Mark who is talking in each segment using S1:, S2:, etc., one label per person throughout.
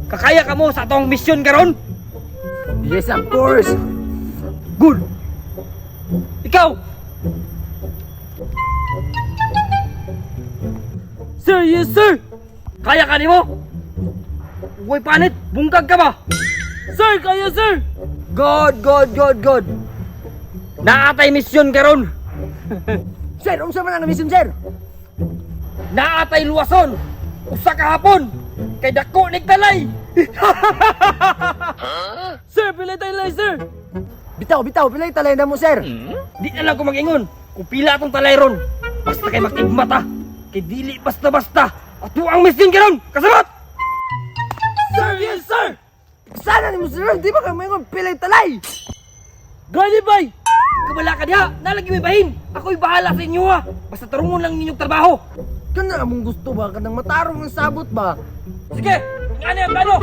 S1: Kakaya ka mo sa atong misyon karon?
S2: Yes, of course.
S1: Good. Ikaw. Sir, yes sir. Kaya ka nimo? Uy, panit, bungkag ka ba? Sir, kaya sir. God, God, God, God. Naatay misyon karon.
S2: Sir, unsa man ang mission, sir?
S1: Naatay luwason. Usa ka hapon. Kay dako nig talay. Sir, pilay talay, sir.
S2: Bitaw, bitaw, pilay talay na mo, sir.
S1: Di na lang ko mag-ingon kung pila atong talay ron. Basta kay makigmat ha. Kay dili basta-basta. Ato ang mission karon. Kasabot! Sir, yes sir!
S2: Sana ni mo, sir, di ba ka maingon pilay talay?
S1: Gani bay! Kabala ka diha, nalagi may bahin. Ako'y bahala sa inyo ha. Basta tarungon lang ninyong trabaho.
S2: Kana among gusto ba kanang matarong ang sabot ba?
S1: Sige, ngani ang plano.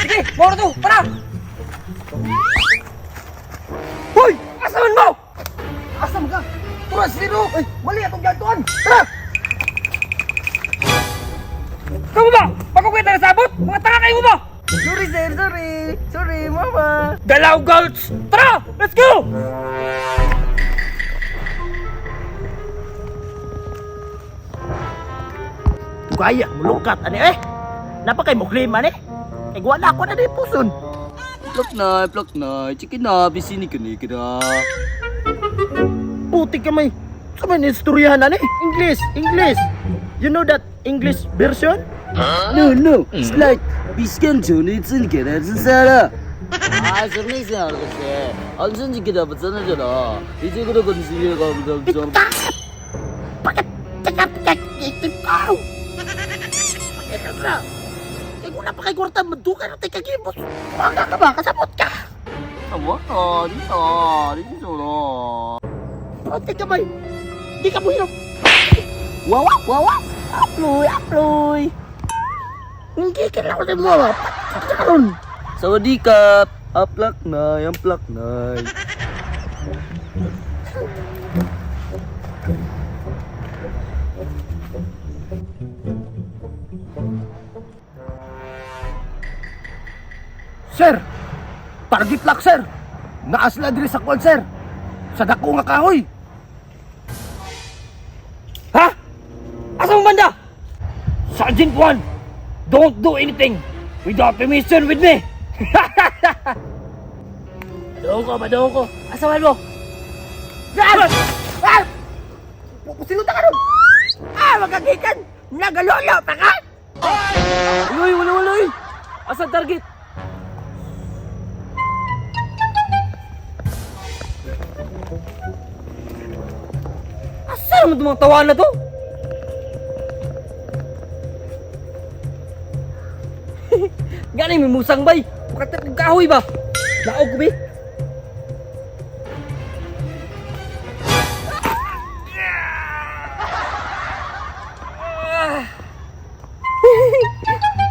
S1: Sige, moro to, tara! Hoy! Asa man mo?
S2: Asa man ka? Tura sino? Ay, mali atong gagtuan. Tara!
S1: Kamu ba? Bago ko yung sabot? Mga tanga kayo mo ba?
S2: Sorry, sir, sorry. Sorry, mama.
S1: Galaw girls! Tara! Let's go!
S3: Gaya, mulukat ani eh. Napa kay mo claim ani? Kay wala ko na di puson.
S4: Plak na, plak na, chicken na, bisini ka ni kita.
S3: Puti ka may. Sa may istoryahan ani? English, English. You know that English version?
S4: No, no, it's like biskan chuni tsin kena tsin 아, 정리지 않았지. 안전지 기다 붙잖아. 이제 그러고 집에 가면 좀.
S3: Bakit? Teka, teka, ikaw. Teka na. Kay wala pa kay kwarta, maduka na teka gibos. Wala ka ba? Kasabot ka.
S4: 아, 뭐야, 진짜, 진짜.
S3: Puti ka may. Di ka mo hirap. Wawa, wawa. Aploy, aploy. Hindi ka na ako sa mo. Pagkakaroon.
S4: Sawadikap, aplak na, yung plak na.
S2: Sir, target lock, sir. Naa sila diri sa kwan, sir. Sa dako nga kahoy.
S1: Ha? Asa mo banda? Sergeant Juan, don't do anything without permission with me! Badoon ko, badoon ko. Asa man mo?
S2: Ah! Ah! Sino ta karon? Ah, magagikan. Nagalolo pa ka?
S1: Uloy, uloy, uloy! Asa target? Asa naman itong mga tawa na to? Gani may musang bay. Makatap ng kahoy ba? Laog ko bi.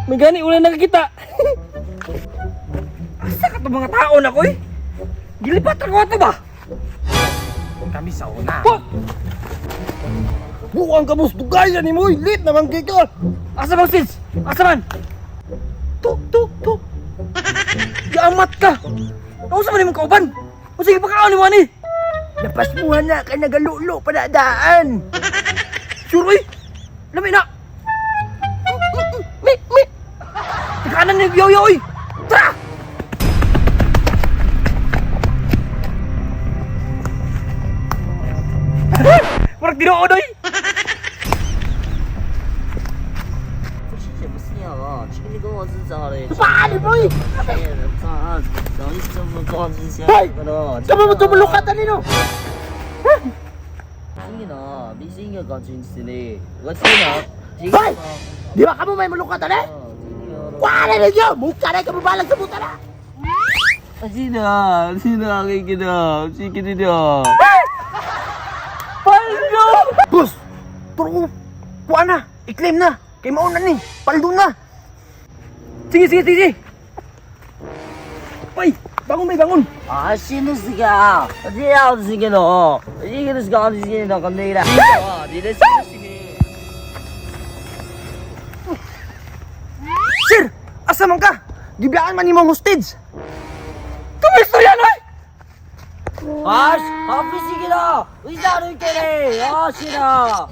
S1: May gani wala nakakita. Asa ka to mga tao na ko eh? Gilipat ko ato ba?
S2: Kami sa una.
S1: Po!
S2: Buang ka boss, dugay ni mo, lit naman kay ka.
S1: Asa bang sis? Asa man? Tu, tu, tu. Gaamat ka. Nausa man imong kauban? O sige pagkaon ni Wani.
S2: Napasmuhan na kay nagalulo pa na daan.
S1: Sure oy. Lami na. Mi, mi. Tikanan ni Yoyo oy. Tara! Murag tinuod oy.
S3: Paano, boy? Hoy! Sama mo tumulukat ani no? Hoy! Di ba kamo may mulukat ani? Wala ninyo! Mukha na kamubalag sa buta na!
S4: Sina, sina kina, sige na.
S1: Paldo!
S2: Boss, turo kuan na.
S3: I-claim na. Kay mauna ni. Paldo na.
S1: Sige, sige, sige. Ay, bangon bay, bangon.
S4: 啊，新的时间啊，这样子个咯，一个是讲是那个没了，啊，你的是。
S3: Sir, asa man ka? Gibiyaan man nimong hostage.
S1: Tumistorya na!
S4: 啊，啊，不是个咯，为啥都给嘞？啊，是的。